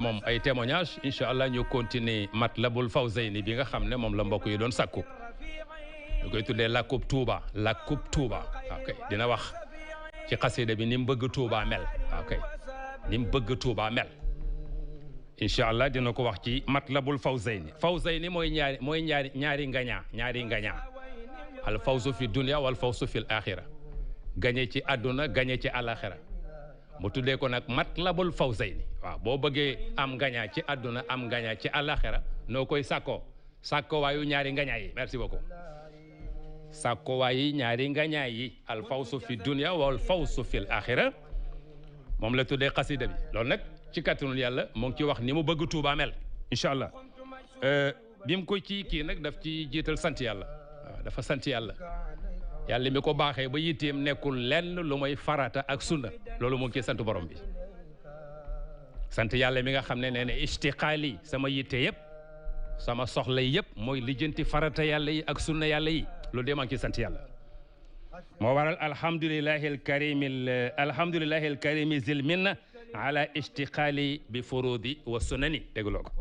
moom ay témoignage incha allah ñu continuer Matlabul Fawzayni bi nga xam ne moom la mbokk yi doon sakku ñu koy tuddee làkkub Touba làkkub Touba ok dina wax ci xasida bi ni mu bëgg Touba mel ok ni mu bëgg Touba mel incha allah dina ko wax ci Matlabul Fawzayni mooy ñaari ngañaa al fawzu fi dunya wal fawzu fil axira gañe ci àdduna gañe ci alaxira mu tuddee ko nag Matlabul Fawzayni waaw boo bëggee am ngañaa ci àdduna am ngañaa ci alaxira noo koy sàkko waayu ñaari ngañaa yi merci beaucoup sàkko waayu ñaari ngañaa yi al fawzu fi dunya wal fawzu fil axira moom la tuddee xasida bi loolu nag ci kattanul yàlla mu ngi ci wax ni mu bëgg Tuuba mel incha allah bi mu ko ci kii nag daf ci jiital sant yàlla waaw dafa sant yàlla yàlla mi ko baaxee ba yitteem nekkul lenn lu mooy farata ak sunna loolu mu ngi ciy sant borom bi sant yàlla mi nga xam ne nee na istiqaali sama yitte yëpp sama soxla yëpp mooy lijjanti farata yàlla yi ak sunna yàlla yi loolu de maa ngi ciy sant yàlla moo waral alhamdulillahi alkarimi zil minna ala istiqaali bi furudi wa sunani dégloo ko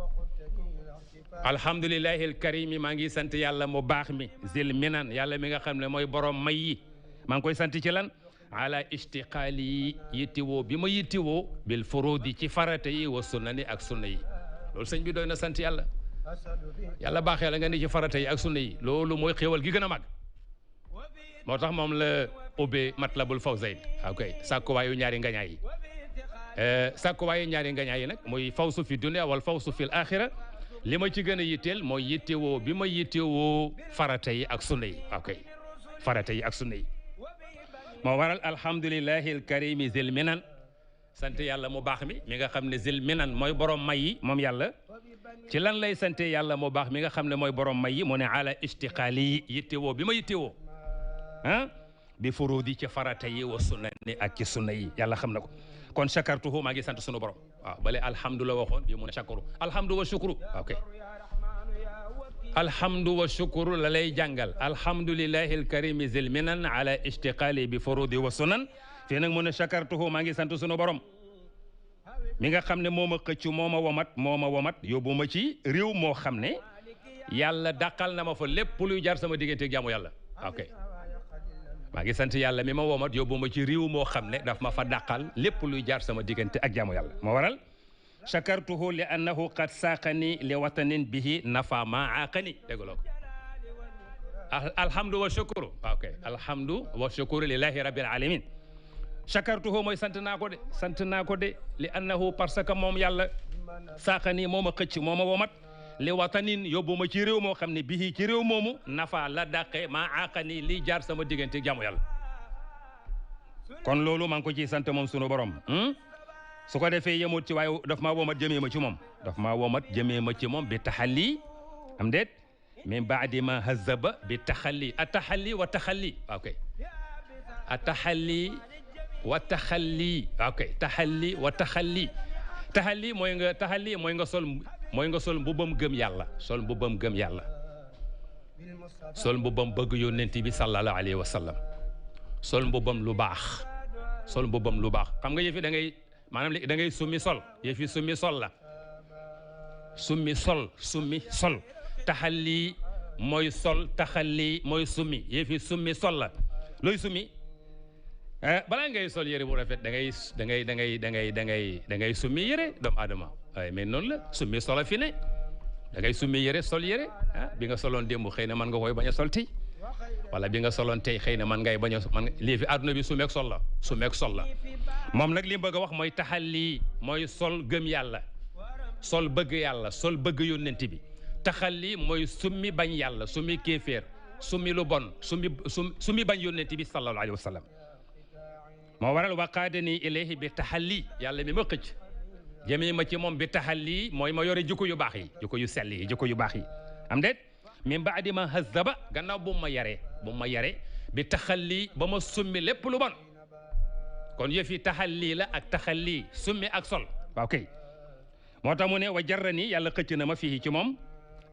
alhamdulillahi alkarimi maa ngi sant yàlla mu baax mi zil minan yàlla mi nga xam ne mooy borom may yi maa ngi koy sant ci lan ala istiqaali yi yittiwoo bi ma yittiwoo bil furudi ci farata yi wa sunani ak sunna yi loolu sëñ bi doy na sant yàlla yàlla baaxee la nga ni ci farata yi ak sunna yi loolu mooy xéewal gi gën a mag moo tax moom la ubbee Matlabul Fawzayni ok sàkkuwaayu ñaari ngañaa yi sàkkuwaayu ñaari ngañaa yi nag muy fawsu fi dunya wal fawsu fil axira li ma ci gën a yitteel mooy yittewoo bi ma yittewoo farata yi ak sunna yi ok farata yi ak sunna yi moo waral alhamdulillahi alkarimi zil minan sant yàlla mu baax mi nga xam ne zil minan mooy borom may yi moom yàlla ci lan lay sante yàlla mu baax mi nga xam ne mooy borom may yi mu ne ala istiqaali yi yittewoo bi ma yittewoo bi furudi ci farata yi wa sunna ni ak ci sunna yi yàlla xam na ko kon shakartuhu maa ngi sant sunu borom waaw bale alhamdulilah waxoon bi mu ne shakuru alhamdu wa shukru ok alhamdu wa shukru la lay jàngal alhamdulillahi alkarimi zil minan ala istiqali bi furudi wa sunan fii nag mu ne shakartuhu maa ngi sant sunu borom mi nga xam ne moo ma xëccu moo ma womat yóbbu ma ci réew moo xam ne yàlla dàqal na ma fa lépp luy jar sama diggante ak jaamu yàlla ok maa ngi sant yàlla mi ma womat yóbbu ma ci réew moo xam ne daf ma fa dàqal lépp luy jaar sama diggante ak jaamu yàlla moo waral shakartuhu li annahu qad saaqani li watanin bihi nafa ma aaqani dégguloo ko alhamdu wa shukru ok alhamdu wa shukru lillahi rabbil alamin shakartuhu mooy sant naa ko de li annahu parce que moom yàlla saaqani moo ma xëcc moo ma womat li watanin yóbbu ma ci réew moo xam ne bii ci réew moomu nafa la dàqe maa aaqani lii jaar sama diggante jaamu yàlla kon loolu maa ngi ko ciy sant moom sunu borom su ko defee yemut ci waaye daf maa womat jëmee ma ci moom bi taxalli am déet min baadi ma hazaba bi taxalli a taxalli wa taxalli ok a taxalli wa taxalli ok taxalli wa taxalli taxalli mooy nga sol mbubbam gëm yàlla sol mbubbam bëgg yónnent bi sallallahu alayhi wa sallam sol mbubbam lu baax xam nga yëfi da ngay maanaam da ngay summi sol yëfi summi sol la summi sol taxalli mooy sol taxalli mooy summi yëfi summi sol la looy summi balaa ngay sol yére bu rafet da ngay summi yére doomu aadama waaye mais noonu la summi sola fi ne da ngay summi yére sol yére bi nga soloon démb xëy na mën nga koy bañ a sol tey wala bi nga soloon tey xëy na man lii fi àdduna bi sumeek sol la moom nag li mu bëgg a wax mooy taxalli mooy sol gëm yàlla sol bëgg yàlla sol bëgg yónnent bi taxalli mooy summi bañ yàlla summi kéeféer summi lu bon summi bañ yónnent bi sallallahu alayhi wa sallam moo waral waqaadani ilayhi bi taxalli yàlla mi ma xëcc jëmee ma ci moom bi taxalli mooy ma yore jikko yu baax yi jikko yu sell yi jikko yu baax yi am déet min baadi ma hazaba gannaaw bu ma yare bi taxalli ba ma summi lépp lu bon kon yëfi taxalli la ak taxalli summi ak sol waaw kay moo tax mu ne wa jarrani yàlla xëcc na ma fii ci moom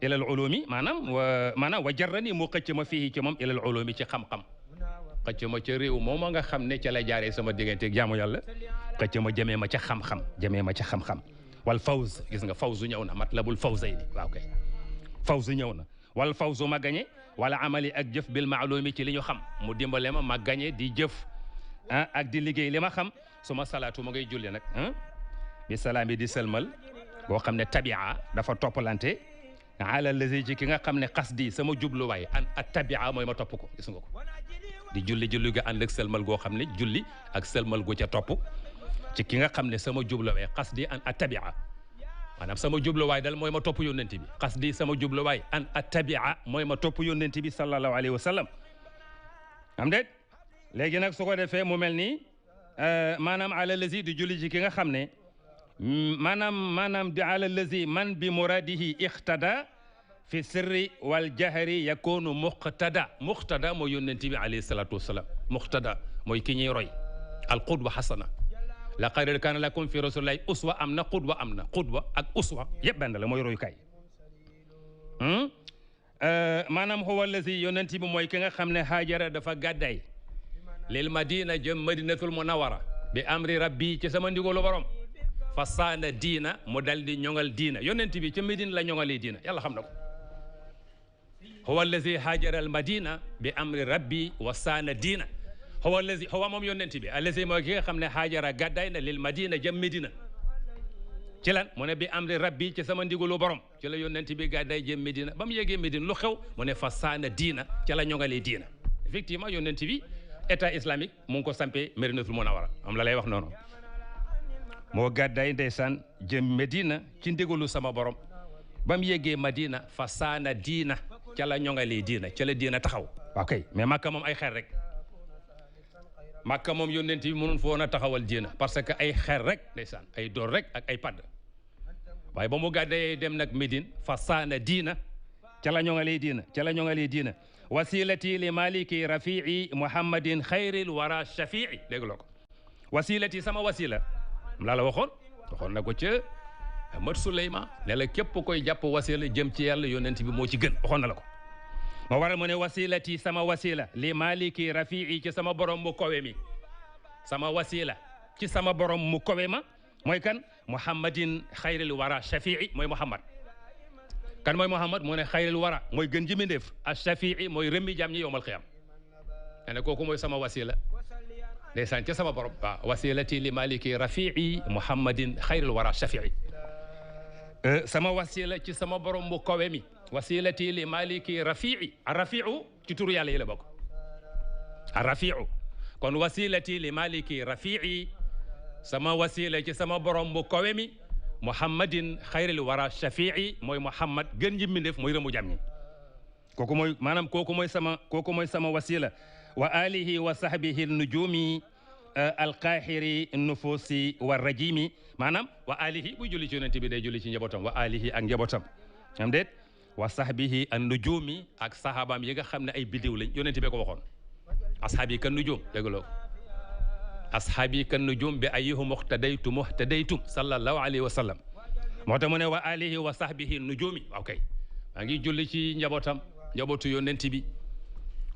ilal ulumi maanaam wa jarrani mu xëcc ma fii ci moom ilal ulumi ci xam-xam xëcc ma ca réew moom nga xam ne ca la jaaree sama digganteeg jaamu yàlla xëcc ma jëmee ma ca xam-xam wal fawz gis nga fawzu ñëw na matlabul fawzayni waaw kay fawzu ñëw na wal fawzu ma gañe wala amali ak jëf bil maalumi ci li ñu xam mu dimbale ma gañe di jëf ak di liggéey li ma xam suma salaatu ma ngay julli nag bi salaam yi di sëlmal boo xam ne tabia dafa toppalante ala lazi ci ki nga xam ne xasdi sama jubluwaay ak tabia mooy ma topp ko gis nga ko di julli ga ànd ak sëlmal goo xam ne julli ak sëlmal gu ca topp ci ki nga xam ne sama jubluwaay xasdi an ak tabia maanaam sama jubluwaay dal mooy ma topp yónnent bi xasdi sama jubluwaay an ak tabia mooy ma topp yónnent bi sallallahu alayhi wa sallam am déet léegi nag su ko defee mu mel nii maanaam ala lazi di julli ci ki nga xam ne maanaam di ala lazi man bi muradihi ixtada fi sirri wal jahri yakunu muqtada mooy yónnent bi alayhi salatu wassalam muqtada mooy ki ñuy roy al qudwa hasana laqad kaana lakum fi rasulillahi uswa am na qudwa ak uswa yëpp benn la mooy royukaay maanaam huwa allazi yónnent bi mooy ki nga xam ne haajara dafa gàdday lil madina jëm madinatul munawara bi amri rabbi ci sama ndigalu borom fa saana diina mu dal di ñoŋal diina yónnent bi ca Medine la ñoŋalee diina yàlla xam na ko huwa allazi haajara al madina bi amri rabbi wa saana diina huwa moom yónnent bi allazi mooy ki nga xam ne haajara gàdday na lil madina jëm Medina ci lan mu ne bi amri rabbi ci sama ndigalu borom ci la yónnent bi gàdday jëm Medina ba mu yegee Medina lu xew mu ne fa saana diina ca la ñoŋalee diina effectivement yónnent bi état islamique mu ngi ko sampee Medinatul Munawara am la lay wax noonu moo gàddaay ndeysaan jëm Medina ci ndigalu sama borom ba mu yeggee Madina fa saana diina ca la ñoŋalee diina ca la diina taxaw waaw kay mais Makka moom ay xeer rek Makka moom yónnent bi mënul fa woon a taxawal diina parce que ay xeer rek ndeysaan ay door rek ak ay padd waaye ba mu gàddaay dem nag Medine fa saana diina ca la ñoŋalee diina wasilati li maliki rafii muhammadin xayril wara shafii dégg ko wasilati sama wasila laa la waxoon na ko ca Ahmad Suleyman ne la képp koy jàpp wasila jëm ci yàlla yónnent bi moo ci gën waxoon na la ko moo waral mu ne wasilati sama wasila li maliki rafii ci sama borom mu kowe mi sama wasila ci sama borom mu kowe ma mooy kan muhammadin xayril wara shafii mooy muhammad kan mooy Muhammad mu ne xayril wara mooy gën ji mindeef ash-shafii mooy rëmmi jaam ñi yowmal xiyaam ne kooku mooy sama wasila ndeysaan ca sama borom waaw wasilati li maliki rafii muhammadin xayril wara shafii sama wasila ci sama borom bu kowe mi wasilati li maliki rafii arrafiu ci turu yàlla yi la bokk arrafiu kon wasilati li maliki rafii sama wasila ci sama borom bu kowe mi muhammadin xayril wara shafii mooy muhammad gën ji mbindeef mooy rëmu jam ñi kooku mooy sama wasila wa alihi wa sahbihi nujumi alqahiri nufusi wa rajimi maanaam wa alihi buy julli ci yonent bi day julli ci njabootam wa alihi ak njabootam am déet wa sahbihi an nujumi ak sahabaam yi nga xam ne ay bidiw lañ yonent bi ko waxoon ashaabi kan nujum dégloo ashaabi kan nujum bi ayyuhum muhtadaytum sallallahu alayhi wa sallam moo tax mu ne wa alihi wa sahbihi nujumi waaw kay maa ngi julli ci njabootu yónnent bi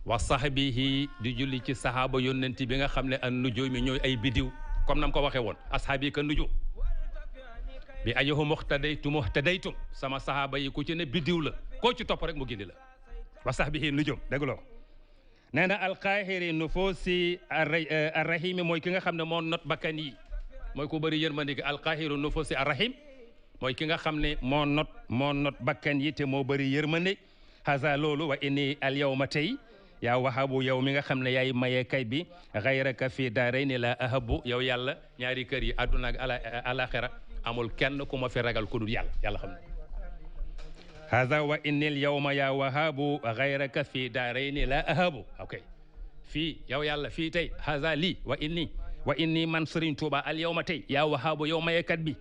wa sahbihi di julli ci sahaaba yónnent bi nga xam ne an nujumi ñooy ay bidiw comme nam ko waxee woon ashaabi kan nujum bi ayyuhum muhtadaytum sama sahaaba yi ku ci ne bidiw la koo ci topp rek mu gindi la wa sahbihi nujum dégg loo ko nee na alqaahiri nufuusi arrahimi mooy ki nga xam ne moo not bakkan yi mooy ku bëri yërmande gi alqaahiru nufuusi arrahim mooy ki nga xam ne moo not bakkan yi te moo bëri yërmande haza loolu wa inni al yawma tey yaa wahabu yow mi nga xam ne yaay maye kay bi gayraka fii daarayni la ahabu yow yàlla ñaari kër yi àdduna ak alaxira amul kenn ku ma fi ragal ku dul yàlla xam ne hada wa innil yawma ya wahabu gayraka fii daarayni la ahabu ok fii yow yàlla fii tey hada lii wa inni man Serigne Touba al yawma tey ya wahabu yow mayekat bi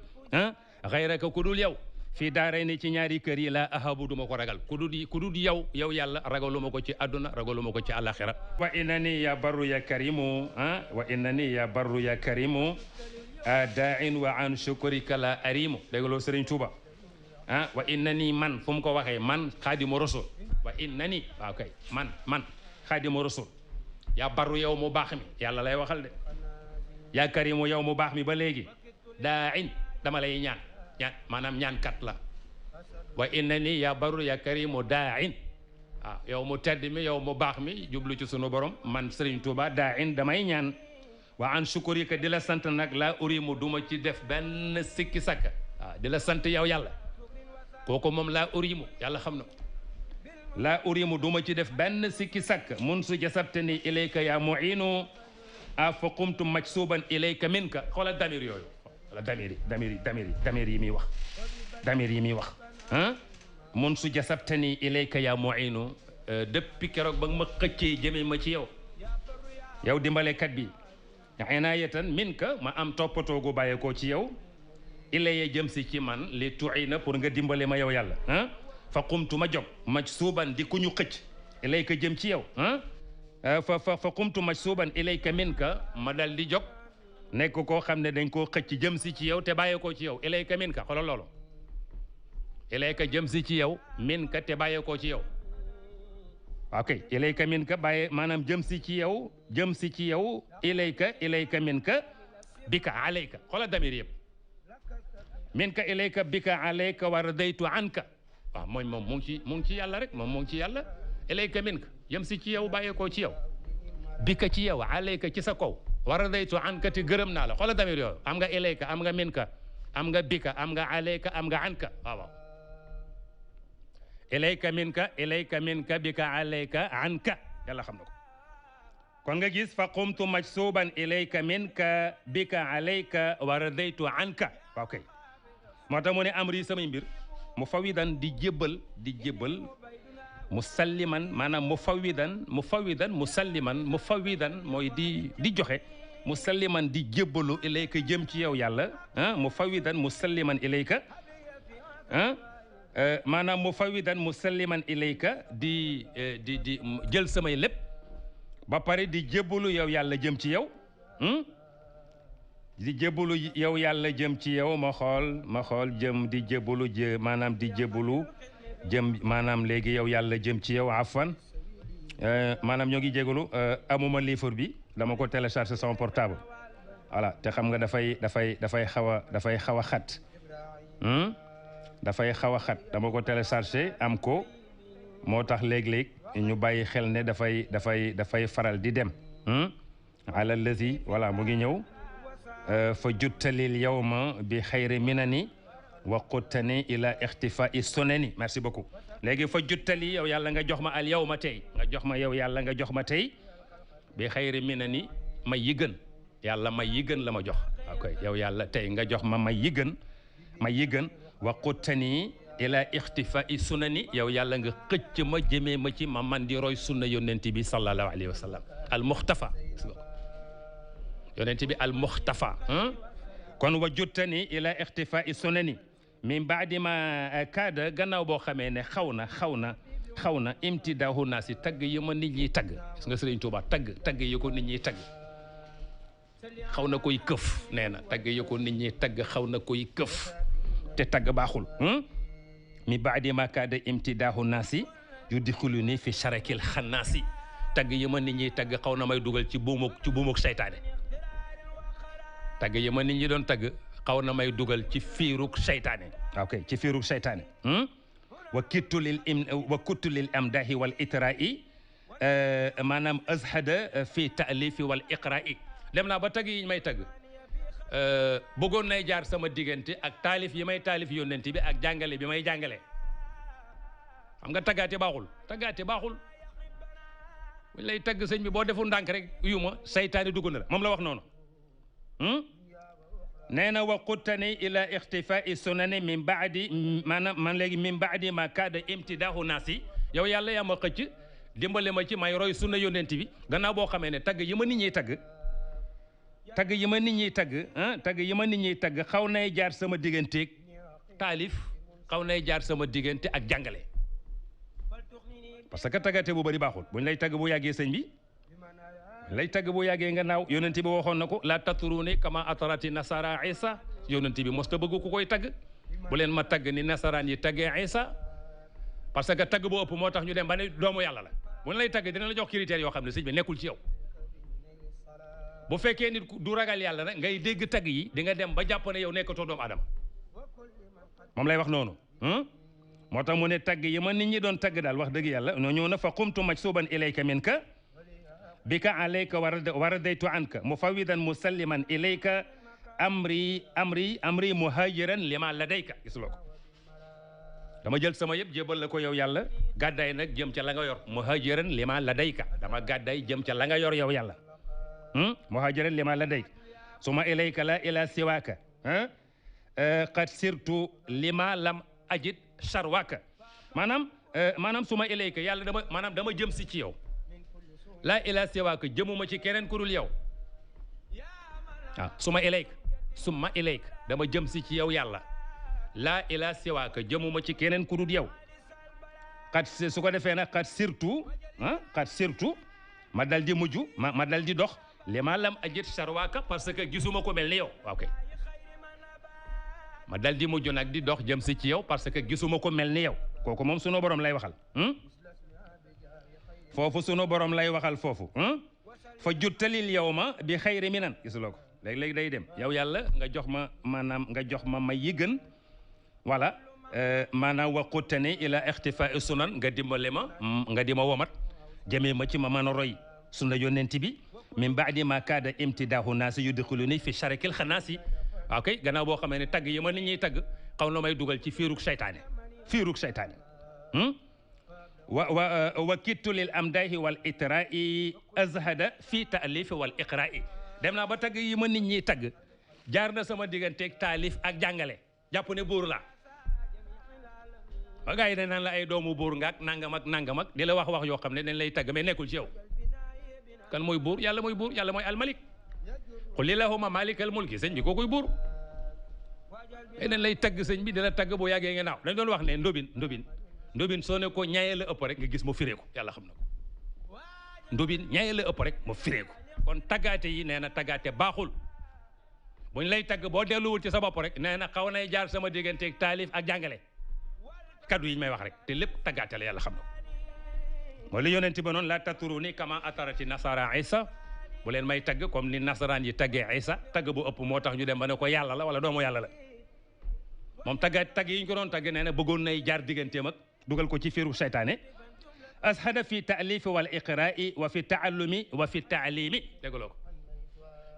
gayraka ku dul yow fii daarayni ci ñaari kër yi la ahabu duma ko ragal ku dul yow yàlla ragaluma ko ci àdduna ragaluma ko ci alaxira wa innani ya barru ya karimu da'in wa an shukrika la arimu dégloo Serigne Touba wa innani man fu mu ko waxee man xaadimu rasul wa innani waaw kay man xaadimu rasul yaa barru yow mu baax mi yàlla lay waxal de yaa karimu yow mu baax mi ba léegi daa in dama lay ñaan ñaan maanaam ñaankat la wa innani ya baru ya karimu daa'in waaw yow mu tedd mi yow mu baax mi jublu ci sunu borom man Serigne Touba daa'in damay ñaan wa an shukurika di la sant nag laa urimu duma ci def benn sikki sakka waaw di la sant yow yàlla kooku moom laa urimu yàlla xam na ko laa urimu duma ci def benn sikki sakka mun su jasabtani ilayka ya mu'inu a fa qumtu majsuban ilayka minka xoolal damir yooyu wala damir yi muy wax damir yi muy wax ah mun su jasabtani ilayka ya mu'inu depuis keroog ba nga ma xëccee jëme ma ci yow yow dimbalekat bi inaayatan minka ma am toppatoo gu bàyyeekoo ci yow ilaya jëm si ci man li tuina pour nga dimbale ma yow yàlla ah fa qumtu ma jóg majsuban di ku ñu xëcc ilayka jëm ci yow ah fa qumtu majsuban ilayka minka ma dal di jóg nekk koo xam ne dañ koo xëcc jëm si ci yow te bàyyeekoo ci yow ilayka minka xoolal loolu ilayka jëm si ci yow minka te bàyyeekoo ci yow ok ilayka minka bàyyi maanaam jëm si ci yow ilayka minka bika alayka xoolal damir yëpp minka ilayka bika alayka wa radaytu anka waaw mooy moom mu ngi ci yàlla rek moom mu ngi ci yàlla ilayka minka jëm si ci yow bàyyeekoo ci yow bika ci yow alayka ci sa kaw wa radaytu anka te gërëm naa la xoolal damir yooyu am nga ilayka am nga minka am nga bika am nga alayka am nga anka waaw ilayka minka bika alayka anka yàlla xam na ko kon nga gis fa qumtu majsuban ilayka minka bika alayka wa radaytu anka ok moo tax mu ne amri samay mbir mu fawidan di jébbal musalliman maanaam mufawidan mooy di joxe musalliman di jébbalu ilayka jëm ci yow yàlla ah mufawidan musalliman ilayka ah maanaam mufawidan musalliman ilayka di jël samay lépp ba pare di jébbalu yow yàlla jëm ci yow di jébbalu yow yàlla jëm ci yow ma xool jëm di jébbalu maanaam di jébbalu jëm maanaam léegi yow yàlla jëm ci yow afwan maanaam ñoo ngi jégalu amuma livre bi dama ko télécharger sama portable voilà te xam nga dafay xaw a xat dafay xaw a xat dama ko téléchargé am ko moo tax léeg-léeg ñu bàyyi xel ne dafay faral di dem ala lazi voilà mu ngi ñëw fa juttalil yawma bi xayri minani wa quttani ila ixtifai sunani merci beaucoup léegi fa juttali yow yàlla nga jox ma al yawma tey nga jox ma yow yàlla nga jox ma tey bi xayri minani may yi gën yàlla may yi gën la ma jox ok yow yàlla tey nga jox ma may yi gën wa quttani ila ixtifai sunani yow yàlla nga xëcc ma jëmee ma ci ma man di roy sunna yonent bi sallallahu alayhi wa sallam al muxtafa yonent bi al muxtafa kon wa juttani ila ixtifai sunani min baadi ma kaada gannaaw boo xamee ne xaw na imtidaahu naa si tagg yi ma nit ñiy tagg gis nga Sëriñ Tuubaa tagg yi ko nit ñiy tagg xaw na koy këf nee na tagg yi ko nit ñiy tagg xaw na koy këf te tagg baaxul mi baadi ma kaada imtidaahu naasi yudxiluni fi sharakil xannaasi tagg yi ma nit ñiy tagg xaw na may dugal ci buumuk seytaane tagg yi ma nit ñi doon tagg xaw na may dugal ci fiiruk seytaane ok ci fiiruk seytaane wa kuttu lil amdahi wal itra'i maanaam azhada fi taalifi wal iqra'i dem naa ba tagg yi may tagg bëggoon nay jaar sama diggante ak taalif yi may taalif yónnent bi ak jàngale bi may jàngale xam nga taggaate baaxul buñ lay tagg sëñ bi boo deful ndànk rek yuma seytaane dugg na la moom la wax noonu nee na wa quttani ila ixtifai sunani min baadi maanaam man léegi min baadi ma kaada imtidaahu naasi yow yàlla yaa ma xëcc dimbale ma ci may roy sunna yónnent bi gannaaw boo xamee ne tagg yi ma nit ñiy tagg yi ma nit ñiy tagg xaw nay jaar sama digganteeg taalif xaw nay jaar sama diggante ak jàngale parce que taggate bu bëri baaxul buñ lay tagg bu yàggee sëñ bi lay tagg bu yàggee nga naaw yonent bi waxoon na ko la tatruni kama atarati nasara isa yonent bi mos ta bëgg ku koy tagg bu leen ma tagg ni nasaraan yi taggee isa parce que tagg bu ëpp moo tax ñu dem ba ne doomu yàlla la bu lay tagg dina la jox critères yoo xam ne sëñ bi nekkul ci yow bu fekkee nit du ragal yàlla nag ngay dégg tagg yi di nga dem ba jàpp ne yow nekkatoo doomu adama moom lay wax noonu moo tax mu ne tagg yi ma nit ñi doon tagg daal wax dëgg yàlla noo ñëw na fa qumtu majsuban ilayka minka bika alayka wa radaytu anka mufawidan musalliman ilayka amri muhajiran lima ladayka gis loo ko dama jël sama yëpp jébal la ko yow yàlla gàddaay nag jëm ca la nga yor muhajiran lima ladayka dama gàddaay jëm ca la nga yor yow yàlla muhajiran lima ladayka suma ilayka la ila siwaka qad sirtu lima lam ajid sharwaka maanaam suma ilayka yàlla dama jëm si ci yow laa ila siwaaka jëmuma ci keneen ku dul yow waaw suma ilayka dama jëm si ci yow yàlla laa ila siwaaka jëmuma ci keneen ku dul yow xat su ko defee nag xat surtout ma dal di mujj ma dal di dox li ma lam ajit sarwaaka parce que gisuma ko mel ni yow waaw kay ma dal di mujj nag di dox jëm si ci yow parce que gisuma ko mel ni yow kooku moom sunu borom lay waxal foofu sunu borom lay waxal foofu fa juttalil yow ma bi xayri minan gisuloo ko léegi-léegi day dem yow yàlla nga jox ma maanaam nga jox ma may yi gën voilà maanaam waqutani ila ixtifaa sunan nga dimbale ma nga di ma womat jëmee ma ci ma mën a roy sunna yonent bi min baadi ma kaada imtidaahu naasi yudxiluni fi sharakil xanaasi waaw kay gannaaw boo xamee ne tagg yi ma nit ñuy tagg xaw na may dugal ci fiirug seytaane wa kittu lil amdaahi wal itraai azhada fi taalifi wal iqraai dem naa ba tagg yi ma nit ñiy tagg jaar na sama digganteeg taalif ak jàngale jàpp ne buur laa ba gars yi dañ naan la ay doomu buur ngaak nangam ak di la wax yoo xam ne dañ lay tagg mais nekkul ci yow kan mooy buur yàlla mooy almalik qul illahumma malikal mulki sëñ bi kookoy buur dañ lay tagg sëñ bi di la tagg boo yàggee nga naaw dañ doon wax ne ndobin soo ne ko ñaayee la ëpp rek nga gis mu firee ko yàlla xam na ko ndobin ñaayee la ëpp rek mu firee ko kon taggaate yi nee na taggaate baaxul buñ lay tagg boo delluwul ci sa bopp rek nee na xaw nay jaar sama digganteeg taalif ak jàngale kaddu yi ñu may wax rek te lépp taggaate la yàlla xam na ko mooy li yonent ba noonu la taturuni kama atarati nasara isa bu leen may tagg comme ni nasaraan yi taggee isa tagg bu ëpp moo tax ñu dem ba ne ko yàlla la wala doomu yàlla la moom tagg yi ñu ko doon tagg nee na bëggoon nay jaar digganteem ak dugal ko ci fiiru seytaane ashada fi taalifi wal iqraai wa fi taallumi wa fi taalimi déggaloo ko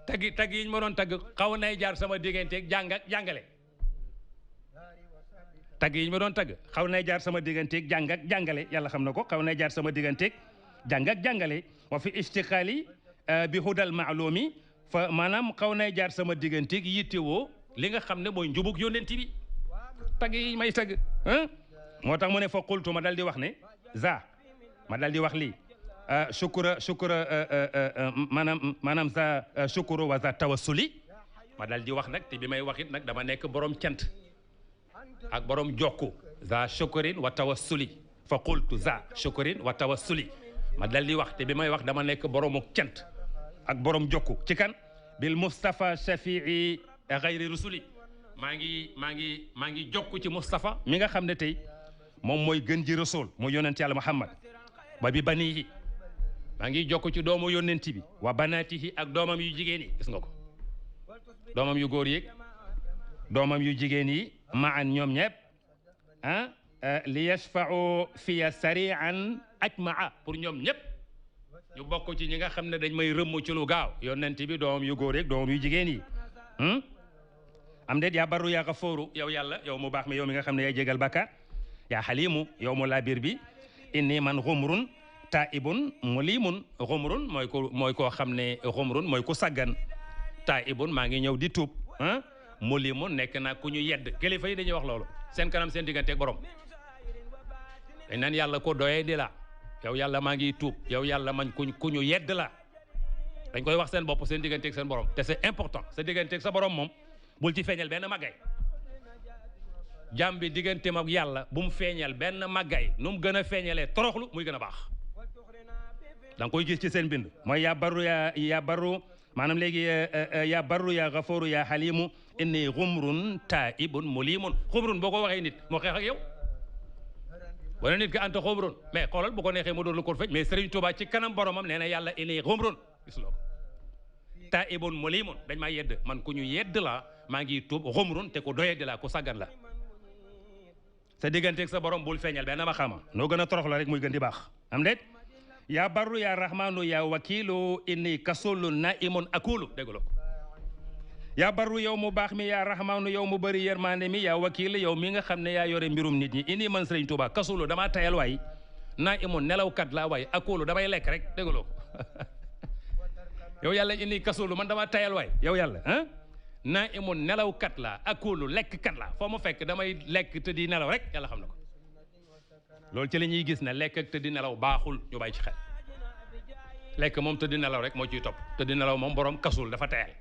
tagg yi ñu ma doon tagg xaw nay jaar sama digganteeg jàngale tagg yi ñu ma doon tagg xaw nay jaar sama digganteeg jàngale yàlla xam na ko xaw nay jaar sama digganteeg jàngale wa fi istiqaali bi hudal maalumi fa maanaam xaw nay jaar sama digganteeg yittewoo li nga xam ne mooy njubug yónnent bi tagg yi may tagg moo tax mu ne fa qultu ma dal di wax ne ma dal di wax lii shukura maanaam za shukuru wa za tawassuli ma dal di wax nag te bi may wax it nag dama nekk borom cant ak borom jokku za shukurin wa tawassuli fa qultu za shukurin wa tawassuli ma dal di wax te bi may wax dama nekk boromu cant ak borom jokku ci kan bil Mustafa Shafii xayri rusuli maa ngi jokku ci Mustafa mi nga xam ne tey moom mooy gën ji rasul mooy yonent yàlla Muhammad ba bi banihi maa ngi jokku ci doomu yonent bi wa banaatihi ak doomam yu jigéen yi gis nga ko doomam yu góor yi doomam yu jigéen yi maan ñoom ñëpp li yashfa'u fiya sari'an ajmaa pour ñoom ñëpp ñu bokk ci ñi nga xam ne dañ may rëmm ci lu gaaw yonent bi doomam yu góor yi doomam yu jigéen yi am déet yaa barru yaa gafooru yow yàlla yow mu baax mi yow mi nga xam ne yaay jégal bàkkaar yaa xalimu yow mu laabir bi inni man xumrun taibun mulimun xumrun mooy koo xam ne xumrun mooy ku saggan taibun maa ngi ñëw di tuub mulimun nekk naa ku ñu yedd kilifa yi dañuy wax loolu seen kanam seen digganteeg borom dañ naan yàlla ko doyee di la yow yàlla maa ngi tuub yow yàlla man ku ñu yedd la dañ koy wax seen bopp seen digganteeg seen borom te c'est important sa digganteeg sa borom moom bul ci feeñal benn màggay jàmm bi digganteem ak yàlla bu mu feeñal benn màggay nu mu gën a feeñalee toroxlu muy gën a baax da nga koy gis ci seen bind mooy yaa barru maanaam léegi yaa barru yaa gafooru yaa xalimu inni xumrun taibun mulimun xumrun boo ko waxee nit moo xeex ak yow wala nit ki anta xumrun mais xoolal bu ko neexee mu doon lu ko fej mais Serigne Touba ci kanam boromam nee na yàlla inni xumrun gis loo ko taibun mulimun dañ maa yedd man ku ñu yedd la maa ngi tuub xumrun te ku doyee di la ku saggan la sa digganteeg sa borom bul feeñal benn ma xama noo gën a torox la rek muy gën di baax am déet yaa barru yaa rahmaanu yaa wakiilu inni kasulu naimun akulu dégg ko yaa barru yow mu baax mi yaa rahmaanu yow mu bëri yërmande mi yaa wakiil yow mi nga xam ne yaa yore mbirum nit ñi inni man Sëriñ Tuuba kasulu damaa tayal waay naimun nelawkat laa waay akulu damay lekk rek dégg ko yow yàlla inni kasulu man damaa tayal waay yow yàlla ah naimun nelawkat laa akulu lekkkat laa foo ma fekk damay lekk te di nelaw rek yàlla xam na ko loolu ci la ñuy gis ne lekk ak tëddi nelaw baaxul ñu bàyyi ci xel lekk moom tëddi nelaw rek moo ciy topp tëddi nelaw moom borom kasul dafa tayal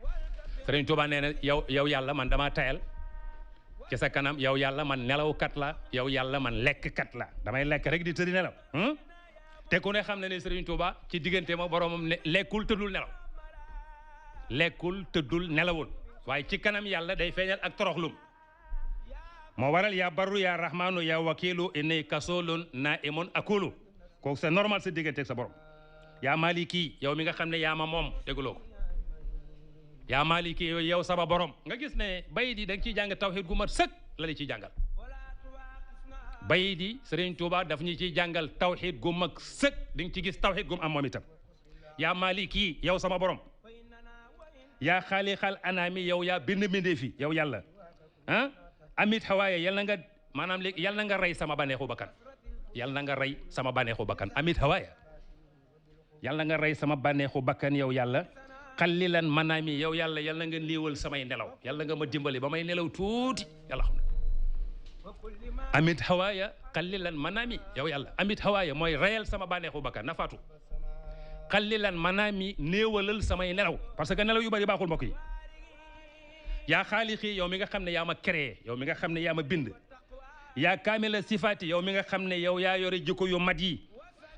Sëriñ Tuubaa nee na yow yàlla man damaa tayal ci sa kanam yow yàlla man nelawkat la yow yàlla man lekkkat la damay lekk rek di tëddi nelaw te ku ne xam ne ne Sëriñ Tuubaa ci diggante ma boromam ne lekkul tëddul nelaw lekkul tëddul nelawul waaye ci kanam yàlla day feeñal ak toroxlum moo waral yaa barru yaa rahmaanu yaa wakiilu inni kasolun naimun akulu kooku c'est normal sa diggante sa borom yaa maliki yow mi nga xam ne yaa ma moom dégguloo ko yaa maliki yow sama borom nga gis ne bayit yi da nga ciy jàng tawhid gu mat sëkk la li ciy jàngal bayit yi Sëriñ Tuuba daf ñu ciy jàngal tawhid gu mag sëkk di nga ci gis tawhid gu am moom itam yaa maliki yow sama borom yaa xaalixal anaami yow yaa bind mbindee fi yow yàlla ah amit xawaaye yal na nga maanaam léegi yal na nga rey sama baneexu bakkan yal na nga rey sama baneexu bakkan amit xawaaye yal na nga rey sama baneexu bakkan yow yàlla xallilan manaami yow yàlla yal na nga néewal samay nelaw yal na nga ma dimbali ba may nelaw tuuti yàlla xam na amit xawaaya xallilan manaami yow yàlla amit xawaaya mooy reyal sama baneexu bakkan na faatu xallilan manaami néewalal samay nelaw parce que nelaw yu bari baaxul mbokk yi yaa xaalixi yow mi nga xam ne yaa ma créé yow mi nga xam ne yaa ma bind yaa kaamila sifaati yow mi nga xam ne yow yaa yore jikko yu mat yi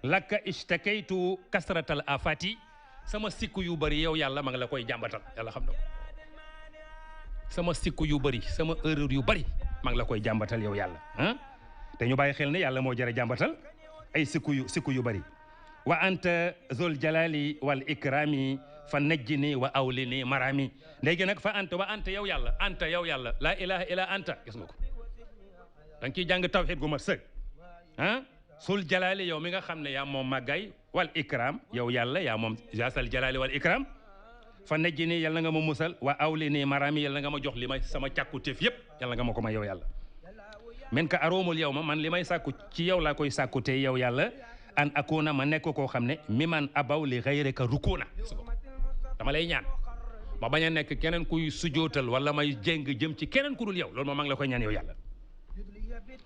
lakka ishtakaytu kasratal afati sama sikku yu bëri yow yàlla ma ngi la koy jàmbatal yàlla xam na ko sama sikku yu bëri sama erreur yu bëri ma ngi la koy jàmbatal yow yàlla ah te ñu bàyyi xel ne yàlla moo jëre jàmbatal ay sikku yu bëri wa anta zul jalali wal ikrami fa najjini wa awlini marami léegi nag fa anta wa anta yow yàlla anta yow yàlla laa ilaha illa anta gis nga ko da nga ciy jàng tawhid gu mat sëg ah sul jalali yow mi nga xam ne yaa moom màggay wal ikram yow yàlla yaa moom jasal jalali wal ikram fa najjini yàlla nga ma musal wa awlini marami yàlla nga ma jox li may sama càkku téef yëpp yàlla nga ma ko may yow yàlla men ka aroomul yow ma man li may sàkku ci yow laa koy sàkku te yow yàlla an akuna ma nekk koo xam ne mi man abaw li gayrika rukuna dama lay ñaan ma bañ a nekk keneen kuy sujootal wala may jéng jëm ci keneen ku dul yow loolu moom maa ngi la koy ñaan yow yàlla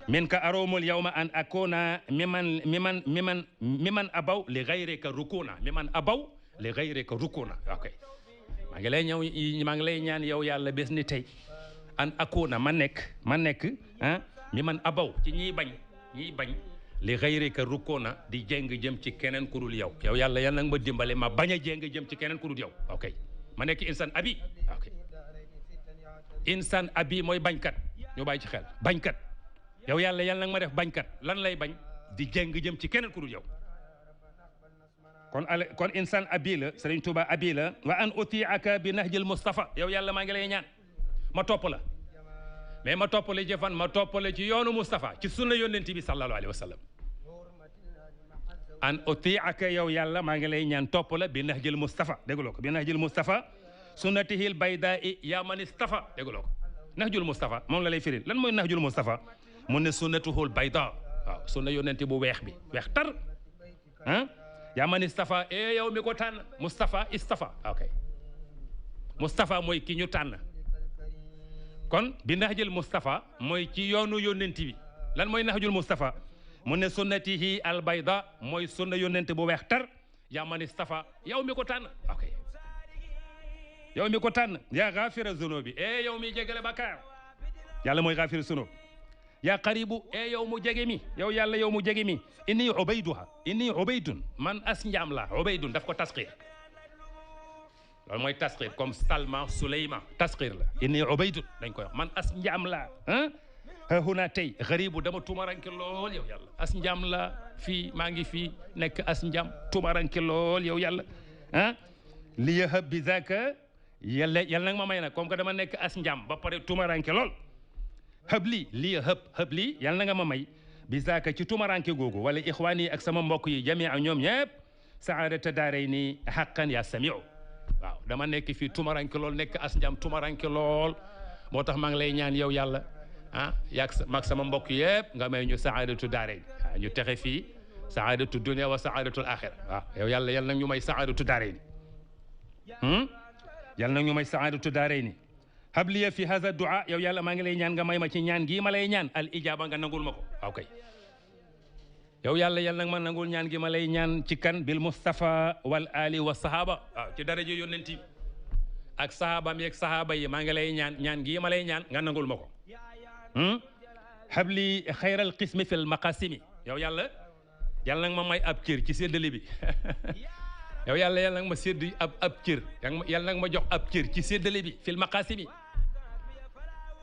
min ka aroomul yow ma an akuna mi man abaw li gayrika rukuna mi man abaw li gayrika rukuna ok maa ngi lay ñaan yow yàlla bés ni tey an akuna ma nekk ah mi man abaw ci ñiy bañ li gayrika rukuna di jéng jëm ci keneen ku dul yow yow yàlla yal na nga ma dimbale ma bañ a jéng jëm ci keneen ku dul yow ok ma nekk insan abi ok insan abi mooy bañkat ñu bàyyi ci xel bañkat yow yàlla yal na nga ma def bañkat lan lay bañ di jéng jëm ci keneen ku dul yow kon insan abi la Sëriñ Tuuba abi la wa an utiaka bi nahjil Mustafa yow yàlla maa ngi lay ñaan ma topp la mais ma toppale ci fan ma toppale ci yoonu Moustapha ci sunna yonent bi sallallahu alayhi wa sallam an utiaka yow yàlla maa ngi lay ñaan topp la bi nahjil Moustapha dégguloo ko bi nahjil Moustapha sunnatihil bayda'i yaa man istafa dégguloo ko nahjul Moustapha moom la lay firil lan mooy nahjul Moustapha mu ne sunnatuhul bayda waaw sunna yonent bu weex bi weex tar ah yaa man istafa e yow mi ko tànn Moustapha istafa ok Moustapha mooy ki ñu tànn kon bi nahjul Moustapha mooy ci yoonu yonent bi lan mooy nahjul Moustapha mu ne sunnatihi al bayda mooy sunna yonent bu weex tar yaa man istafa yow mi ko tànn ok yow mi ko tànn yaa gaafira zunubi e yow mi jégale bakkaar yàlla mooy gaafira zunub yaa qaribu e yow mu jege mi yow yàlla yow mu jege mi inni ubaydun man as njaam la ubaydun daf ko tasqir loolu mooy tasqir comme Salma Suleyma tasqir la inni ubaydun dañ koy wax man as njaam la ah huna tey garibu dama tumaranke lool yow yàlla as njaam la fii maa ngi fii nekk as njaam tumaranke lool yow yàlla ah li yahab bi zaka yàlla nag ma may nag comme que dama nekk as njaam ba pare tumaranke lool habli lii habli yàlla na nga ma may bi zaaka ci tumaranke googu wala ixwaan yi ak sama mbokk yi jamia ñoom ñëpp saadata daaray ni xaqan yaa samiu waaw dama nekk fii tumaranke lool nekk as njam tumaranke lool moo tax maa ngi lay ñaan yow yàlla ah yaag maag sama mbokk yëpp nga may ñu saadatu daaray waaw ñu texe fii saadatu dunia wa saadatul axira waaw yow yàlla yal nag ñu may saadatu daaray ni yal nag ñu may saadatu daaray ni habliya fi hada du'a yow yàlla maa ngi lay ñaan nga may ma ci ñaan gii ma lay ñaan al ijaba nga nangul ma ko waaw kay yow yàlla yal nag ma nangul ñaan gi ma lay ñaan ci kan bil mustafa wal ali wa sahaba waaw ci daraja yónnent yi ak sahabaam yeeg sahaba yi maa ngi lay ñaan ñaan gii ma lay ñaan nga nangul ma ko habli xayral qismi fil maqasimi yow yàlla yàlla nag ma may ab cër ci séddale bi yow yàlla yàlla nag ma sédd ab cër yàlla nag ma jox ab cër ci séddale bi fil maqasimi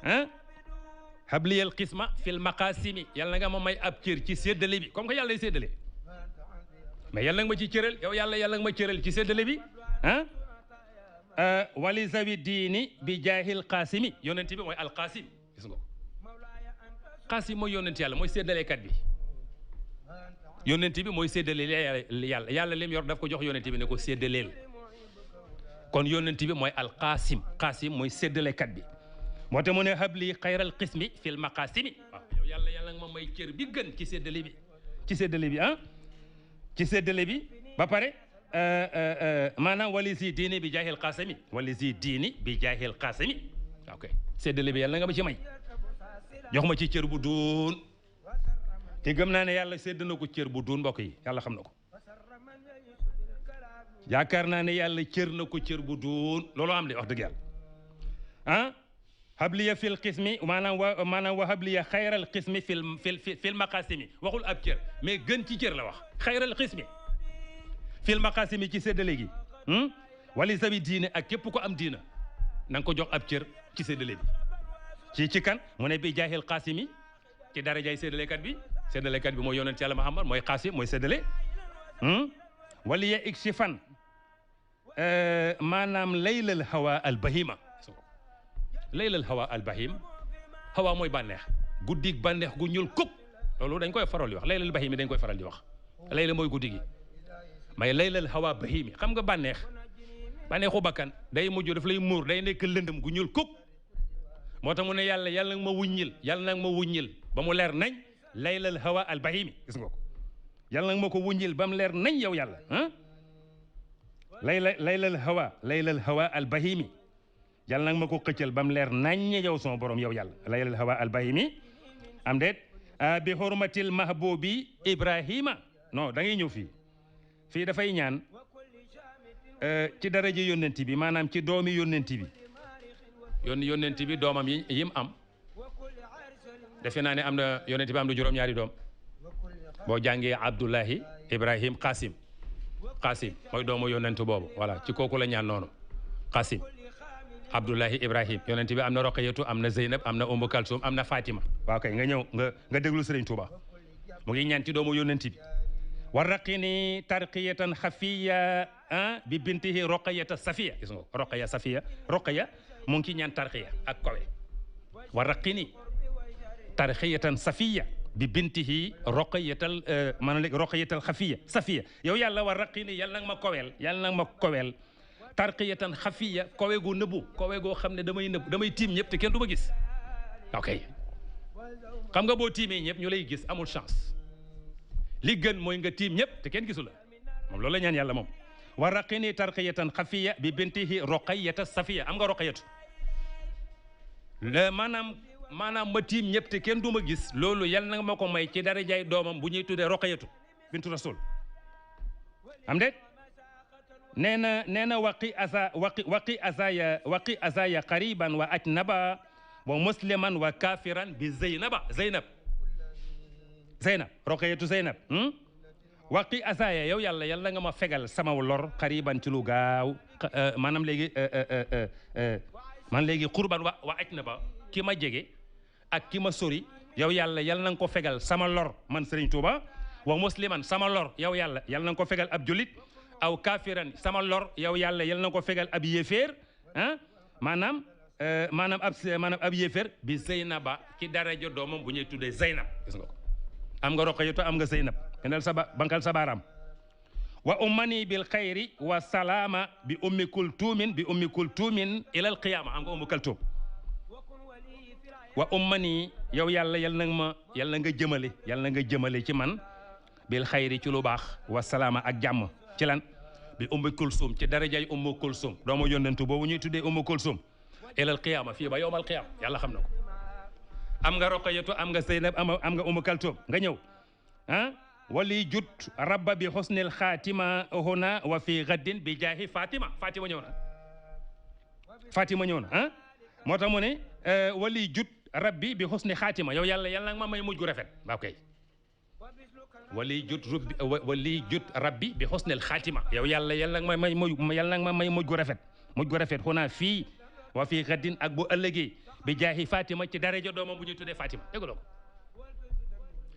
ah habliyal qisma fil maqasimi yàlla nga ma may ab cër ci séddale bi comme que yàlla lay séddale mais yàlla nag ma ci cëral yow yàlla yàlla nga ma cëral ci séddale bi ah wali zawi diini bi jaahil qasimi yonent bi mooy alqasim gis nga qasim mooy yonent yàlla mooy séddalekat bi yonent bi mooy séddale yàlla yàlla lim yor daf ko jox yonent bi ne ko séddaleel kon yonent bi mooy alqasim qasim mooy séddalekat bi moo tax mu ne habli xayral qismi fil maqasimi waaw yow yàlla yàlla nga ma may cër bi gën ci séddale bi ci séddale bi ah ci séddale bi ba pare maanaam wali si diini bi jaahil qasimi wali si diini bi jaahil qasimi ok séddale bi yàlla nga ma ci may jox ma ci cër bu duun te gëm naa ne yàlla sédd na ko cër bu duun mbokk yi yàlla xam na ko yaakaar naa ne yàlla cër na ko cër bu duun loolu am de wax dëgg yàlla ah habliya fil qismi maanaam wa habliya xayral qismi fil maqasimi waxul ab cër mais gën ci cër la wax xayral qismi fil maqasimi ci séddale gi wali sabi diine ak képp ko am diina na nga ko jox ab cër ci séddale bi ci kan mu ne bi jaahil qasimi ci darajay séddalekat bi séddalekat bi mooy yonent yàlla Muhammad mooy qasim mooy séddale waliya iksifan maanaam laylal hawa al bahima laylal hawa al bahim hawa mooy bànneex guddig bànneex gu ñuul kuk loolu dañ koy faral di wax laylal bahimi dañ koy faral di wax layla mooy guddi gi may laylal hawa bahimi xam nga bànneexu bakkan day mujj daf lay muur day nekk lëndëm gu ñuul kuk moo tax mu ne yàlla yàlla nag ma wuññil ba mu leer nañ laylal hawa al bahimi gis nga ko yàlla nag ma ko wuññil ba mu leer nañ yow yàlla ah laylal hawa al bahimi yàlla nag ma ko xëccal ba mu leer nañ yow sama borom yow yàlla laylal hawa al bahimi am déet bi hurmatil mahbubi ibrahima non da ngay ñëw fii dafay ñaan ci daraja yónnent bi maanaam ci doomi yónnent bi yónnent bi doomam yim am defe naa ne am na yónnent bi am na juróom-ñaari doom boo jàngee Abdullahi Ibrahim Qasim mooy doomu yónnent boobu voilà ci kooku la ñaan noonu Qasim Abdullahi Ibrahim yónnent bi am na Roqayatu am na Zeynab am na Umu Kalsum am na Fatima waaw kay nga ñëw nga déglu Serigne Touba mu ngi ñaan ci doomu yónnent bi warraqini tarqiyatan xafiya bi bintihi Roqayata Safiya gis nga Roqaya Safiya Roqaya mu ngi ci ñaan tarqiya ak kowe warraqini tarqiyatan safiya bi bintihi roqayatal maanaam léegi roqayatal xafiya safiya yow yàlla warraqini yàlla nag ma koweel tarqiyatan xafiya kowe gu nëbbu kowe goo xam ne damay tiim ñëpp te kenn du ma gis ok xam nga boo tiimee ñëpp ñu lay gis amul chance li gën mooy nga tiim ñëpp te kenn gisu la moom loolu la ñaan yàlla moom warraqini tarqiyatan xafiya bi bintihi roqayata safiya am nga roqayatu maanaam ma tiim ñëpp te kenn du ma gis loolu yal na ma ko may ci darajaay doomam bu ñuy tuddee roqayatu bintu rasul am déet nee na waqi azaya qariban wa ajnaba wa musliman wa kafiran bi zeynab roqayatu zeynab waqi azaya yow yàlla nga ma fegal sama lor qariban ci lu gaaw maanaam léegi qurban wa ajnaba ki ma jege ak ki ma sori yow yàlla na nga ko fegal sama lor man Serigne Touba wa musliman sama lor yow yàlla na nga ko fegal ab julit aw kafiran sama lor yow yàlla na nga ko fegal ab yéeféer maanaam maanaam ab yéefér bi Zeynaba ci daraja doomam bu ñuy tuddee Zeynab gis nga ko am nga Roqayatu am nga Zeynab kenal bankal sa baaraam wa ummani bil xayri wa salaama bi ummi kultumin ila al qiyama am nga ummu kultum wa ummani yow yàlla yal na nga jëmale ci man bil xayri ci lu baax wa salaama ak jàmm ci lan bi ummi kulsum ci darajay ummu kulsum doomu yónnentu boobu ñuy tuddee ummu kulsum ilal qiyaama fii ba yowmal qiyaama yàlla xam na ko am nga Roqayatu am nga Zeynab am nga ummu kulsum nga ñëw wali jut rabba bi xusnil xaatima huna wa fi gaddin bi jaahi Fatima ñëw na moo tax mu ne wali jut rabbi bi xusni xaatima yow yàlla nag ma may mujj gu rafet waaw kay wali jut rabbi bi xusnil xaatima yow yàlla nag ma may mujj gu rafet xuna fii wa fi gaddin ak bu ëllëgee bi jaahi Fatima ci daraja doomam bu ñuy tuddee Fatima dégg ko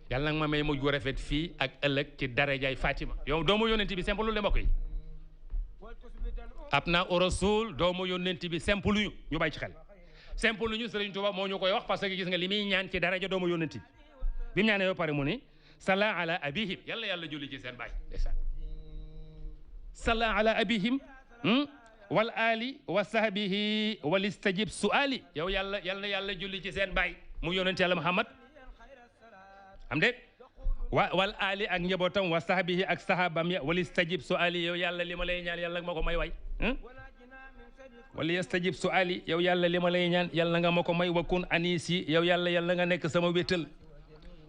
yàlla nag ma may mujj gu rafet fii ak ëllëg ci darajaay Fatima yow doomu yónnent bi simple lu le mbokk yi ab naa u rasul doomu yónnent bi simple lu ñu bàyyi ci xel simple lu ñu Sëriñ Tuuba moo ñu koy wax parce que gis nga li muy ñaan ci daraja doomu yónnent bi mu ñaanee ba pare mu ne salla ala abihim yàlla julli ci seen baay ndeysaan salla ala abihim wal ali wa sahbihi wal istajib suali yow yàlla julli ci seen baay mu yónnent yàlla Muhammad am de wal ali ak njabootam wa sahbihi ak sahabam ya wali stajib suali yow yàlla li ma lay ñaan yàlla nga ma ko may way wali yastajib suali yow yàlla li ma lay ñaan yàlla nga ma ko may wakun anisi yow yàlla nga nekk sama wéttal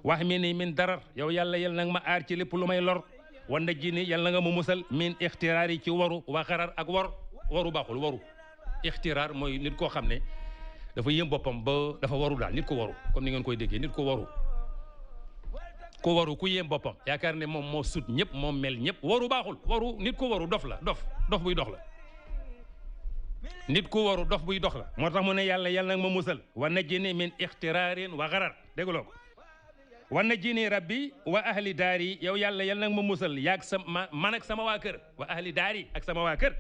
wax mi ni min darar yow yàlla nga ma aar ci lépp lu may lor wan na ji ni yàlla nga ma musal min ixtiraar yi ci waru wa xarar ak waru baaxul waru ixtiraar mooy nit koo xam ne dafa yëm boppam ba dafa waru daal nit ko waru comme ni ngeen koy déggee nit ko waru ku yéem boppam yaakaar ne moom moo sut ñëpp moom mel ñëpp waru baaxul nit ko waru dof la dof buy dox la nit ku waru dof buy dox la moo tax mu ne yàlla nag ma musal wa najjini min ixtiraarin wa garar dégguloo ko wa najjini rabbi wa ahli daari yow yàlla nag ma musal yaag man ak sama waa kër wa ahli daari ak sama waa kër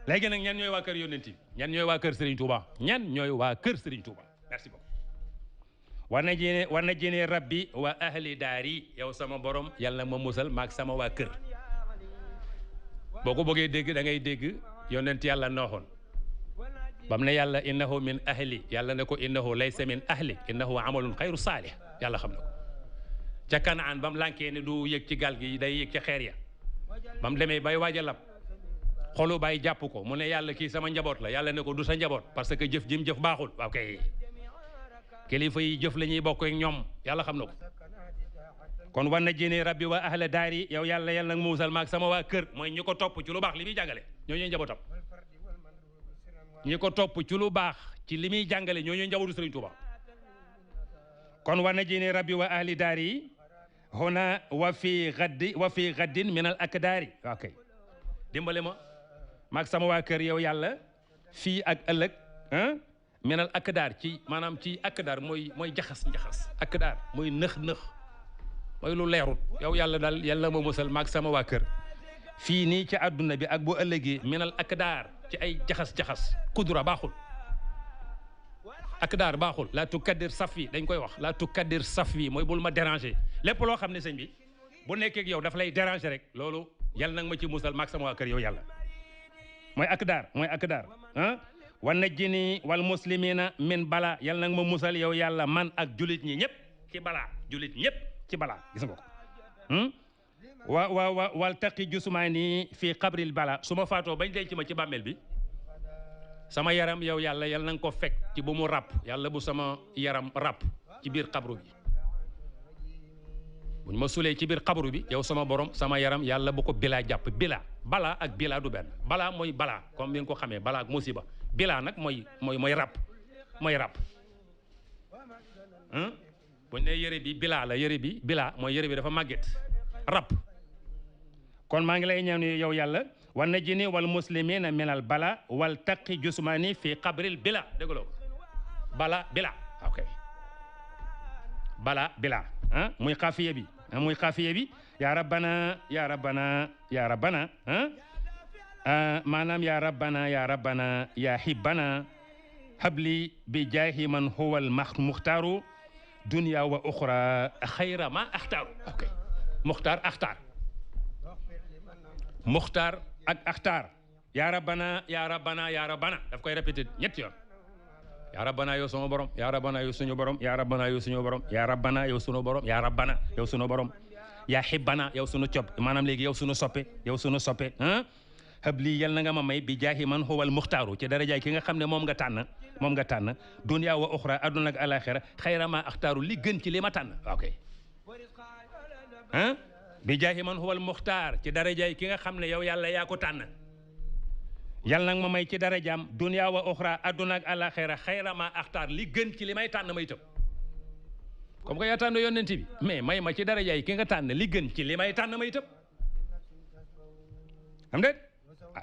léegi nag ñan ñooy waa kër yónnent bi ñan ñooy waa kër Serigne Touba merci beaucoup war na jine rabbi wa ahli daari yow sama borom yàlla ma musal maag sama waa kër boo ko bëggee dégg da ngay dégg yonent yàlla nooxoon bam ne yàlla innahu min ahli yàlla ne ko innahu laysa min ahli innahu amalun xayru saalih yàlla xam na ko ca Kanaan bam lànkee ne du yëg ci gaal gi day yëg ca xeer ya bam demee bay waaj a lab xolu bay jàpp ko mu ne yàlla kii sama njaboot la yàlla ne ko du sa njaboot parce que jëf jim jëf baaxul waaw kay kilifa yi jëf la ñuy bokk ak ñoom yàlla xam na ko kon war na jéene rabbi wa ahla daari yow yàlla nag muusal maag sama waa kër mooy ñi ko topp ci lu baax li muy jàngale ñoo ñooy njabootam ñi ko topp ci lu baax ci li muy jàngale ñoo ñooy njabootu Sëriñ Tuuba kon war na jéene rabbi wa ahli daari hona wa fi gaddin min al akdaari ok dimbale ma maag sama waa kër yow yàlla fii ak ëllëg minal akdaar ci maanaam ci akdaar mooy jaxas akdaar mooy nëx mooy lu leerut yow yàlla daal yàlla ma musal maag sama waa kër fii nii ci àdduna bi ak bu ëllëgee minal akdaar ci ay jaxas kudura baaxul akdaar baaxul la tukaddir safwi dañ koy wax la tukaddir safwi mooy bul ma déranger lépp loo xam ne sëñ bi bu nekkee ak yow daf lay déranger rek loolu yàlla nag ma ci musal maag sama waa kër yow yàlla mooy akdaar wa najjini wal muslimina min bala yàlla nag ma musal yow yàlla man ak julit ñi ñëpp ci balaa julit ñëpp ci balaa gis nga ko wal taqi jusmaani fii qabril bala su ma faatoo bañ denc ma ci bàmmeel bi sama yaram yow yàlla na nga ko fekk ci bu mu ràpp yàlla bu sama yaram ràpp ci biir xabru bi buñ ma sulee ci biir xabru bi yow sama borom sama yaram yàlla bu ko bilaa jàpp balaa ak bilaa du benn balaa mooy balaa comme ni nga ko xamee balaa ak musiba bilaa nag mooy ràpp buñ ne yëre bi bilaa la yëre bi bilaa mooy yëre bi dafa màgget ràpp kon maa ngi lay ñaan yow yàlla wa najjini wal muslimina minal bala wal taqi jusmani fi qabril bila déggloo bila ok bala bila muy xaafiye bi ya rabbana maanaam yaa rabbana yaa rabbana yaa hibbana habli bi jaahi man huwa al muxtaaru dunya wa uxra xayra ma axtaaru ok muxtaar axtaar muxtaar ak axtaar yaa rabbana yaa rabbana yaa rabbana daf koy répété ñetti yoon yaa rabbana yow sama borom yaa rabbana yow suñu borom yaa rabbana yow suñu borom yaa rabbana yow suñu borom yaa rabbana yow suñu borom yaa hibbana yow suñu cob maanaam léegi yow suñu soppe yow suñu soppe habli yal na nga ma may bi jaahi man huwal muxtaaru ci darajaay ki nga xam ne moom nga tànn dunya wa uxra adduna ak alaxira xayra ma axtaaru li gën ci li ma tànn ok bi jaahi man huwal muxtaar ci darajaay ki nga xam ne yow yàlla yaa ko tànn yal na nga ma may ci darajaam dunya wa uxra adduna ak alaxira xayra ma axtaar li gën ci li may tànn may tëb comme que yaa tànn yonent bi mais may ma ci darajaay ki nga tànn li gën ci li may tànn may tëb xam de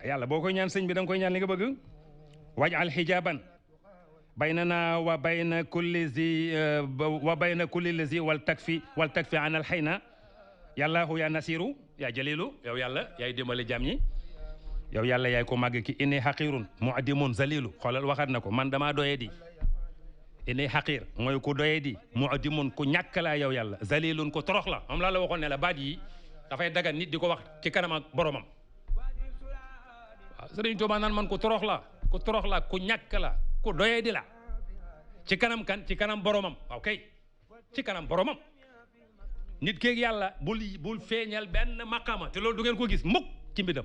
yàlla boo koy ñaan sëñ bi da nga koy ñaan li nga bëgg waj'al hijaban baynana wa bayna kulli lazi wal takfi an al hayna yàllaahu ya nasiru ya jalilu yow yàlla yaay dimbali jàmm ñi yow yàlla yaay ko màgg ki inni xaqirun mu'dimun zalilu xoolal waxaat na ko man damaa doyee di inni xaqir mooy ku doyee di mu'dimun ku ñàkk laa yow yàlla zalilun ku torox la moom laa la waxoon ne la baat yi dafay dagan nit di ko wax ci kanam ak boromam waaw Sëriñ Tuubaa naan man ku torox la ku ñàkk la ku doyee di la ci kanam kan ci kanam boromam waaw kay ci kanam boromam nit keeg yàlla bul feeñal benn maqama te loolu du ngeen ko gis mukk ci mbidam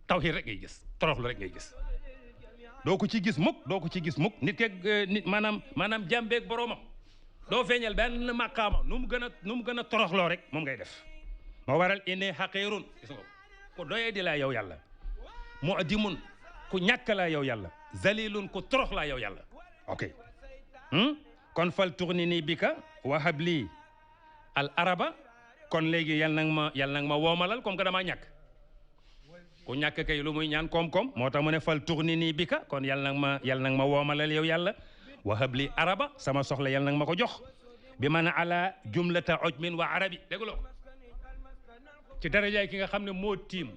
tawhiid rek ngay gis toroxlu rek ngay gis doo ko ci gis mukk nit keeg nit maanaam jàmbeeg boromam doo feeñal benn maqama nu mu gën a toroxloo rek moom ngay def moo waral inni xaqiirun gis nga ku doyee di la yow yàlla mu'dimun ku ñàkk laa yow yàlla zalilun ku torox laa yow yàlla ok kon fal tuxnini bika wa habli al araba kon léegi yal na nga ma woomalal comme que damaa ñàkk ku ñàkk kay lu muy ñaan koom-koom moo tax mu ne fal tuxnini bika kon yal na nga ma woomalal yow yàlla wa habli araba sama soxla yal na nga ma ko jox bi man ala jumlata ujmin wa arabi dégguloo ci darajaay ki nga xam ne moo tiim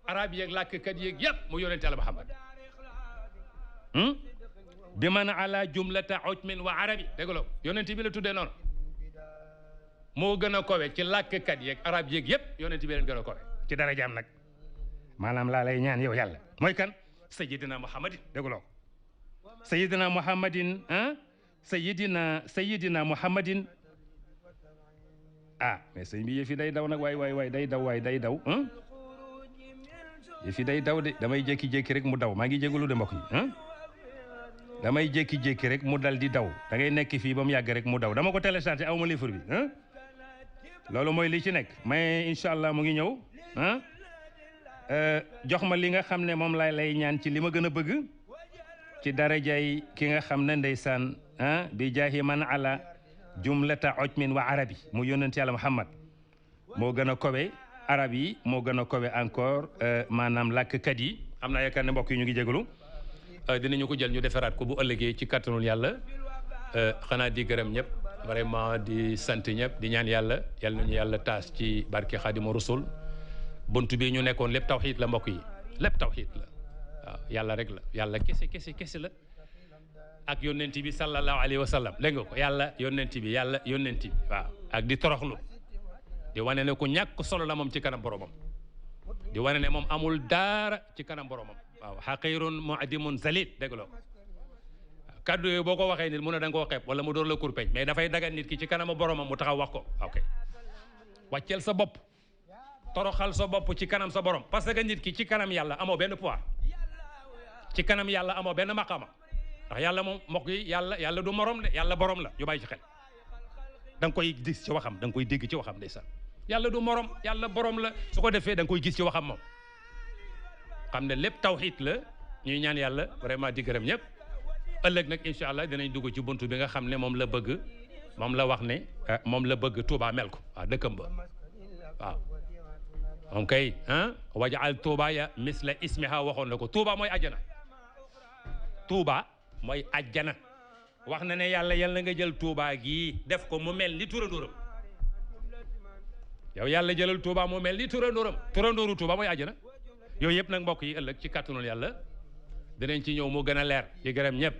arab yeeg làkkat yeeg yëpp mu yonente Yàlla Muhammad bi man ala jumlata ujmin wa arabi dégguloo yonente bi la tuddee noonu moo gën a kowe ci làkkat yeeg arab yeeg yëpp yonente bi leen gën a kowe ci darajaam nag maanaam laa lay ñaan yow yàlla mooy kan sayidina muhammadin dégguloo sayidina muhammadin sayidina muhammadin mais sëñ bi yëfi day daw nag waay day daw yëfi day daw de damay jékki-jékki rek mu daw maa ngi jégalu de mbokk yi damay jékki-jékki rek mu dal di daw da ngay nekk fii ba mu yàgg rek mu daw dama ko téléchargé aw ma livre bi loolu mooy li ci nekk mais incha allah mu ngi ñëw jox ma li nga xam ne moom lay ñaan ci li ma gën a bëgg ci darajay ki nga xam ne ndeysaan bi jaahi man ala jumlata ujmin wa arabi mu yónnent yàlla Muhammad moo gën a kowe arab yi moo gën a kowe encore maanaam làkkat yi am naa yaakaar ne mbokk yi ñu ngi jégalu dinañu ko jël ñu defaraat ko bu ëllëgee ci kattanul yàlla xanaa di gërëm ñëpp vraiment di sant ñëpp di ñaan yàlla yal nañu yàlla taas ci barke Xaadimu Rasul buntu bi ñu nekkoon lépp tawxiid la mbokk yi lépp tawxiid la waaw yàlla rek la yàlla kese la ak yónnent bi sallallahu alayhi wa sallam dégg nga ko yàlla yónnent bi waaw ak di toroxlu di wane ne ku ñàkk solo la moom ci kanam boromam di wane ne moom amul daara ci kanam boromam waaw xaqirun mu'dimun zalil dégg loo kaddu yooyu boo ko waxee nit mu ne da nga koo xeeb wala mu door la kurpeñ mais dafay dagan nit ki ci kanam boromam mu taxaw wax ko ok wàcceel sa bopp toroxal sa bopp ci kanam sa borom parce que nit ki ci kanam yàlla amoo benn poids ci kanam yàlla amoo benn maqama ndax yàlla moom mbokk yi yàlla du morom de yàlla borom la ñu bàyyi ci xel da nga koy gis ci waxam da nga koy dégg ci waxam ndeysaan yàlla du morom yàlla borom la su ko defee da nga koy gis ci waxam moom xam ne lépp tawxiid la ñuy ñaan yàlla vraiment di gërëm ñëpp ëllëg nag incha allah dinañ dugg ci buntu bi nga xam ne moom la bëgg moom la wax ne moom la bëgg Touba mel ko waaw dëkkam ba waaw moom kay wajaal Touba ya misla ismiha waxoon na ko Touba mooy àjjana Touba mooy àjjana wax na ne yàlla nga jël Touba gii def ko mu mel ni turandóoram yow yàlla jëlal Touba mu mel ni turandóoram turandóoru Touba mooy àjjana yooyu yëpp nag mbokk yi ëllëg ci kàttanul yàlla dinañ ci ñëw mu gën a leer yi gërëm ñëpp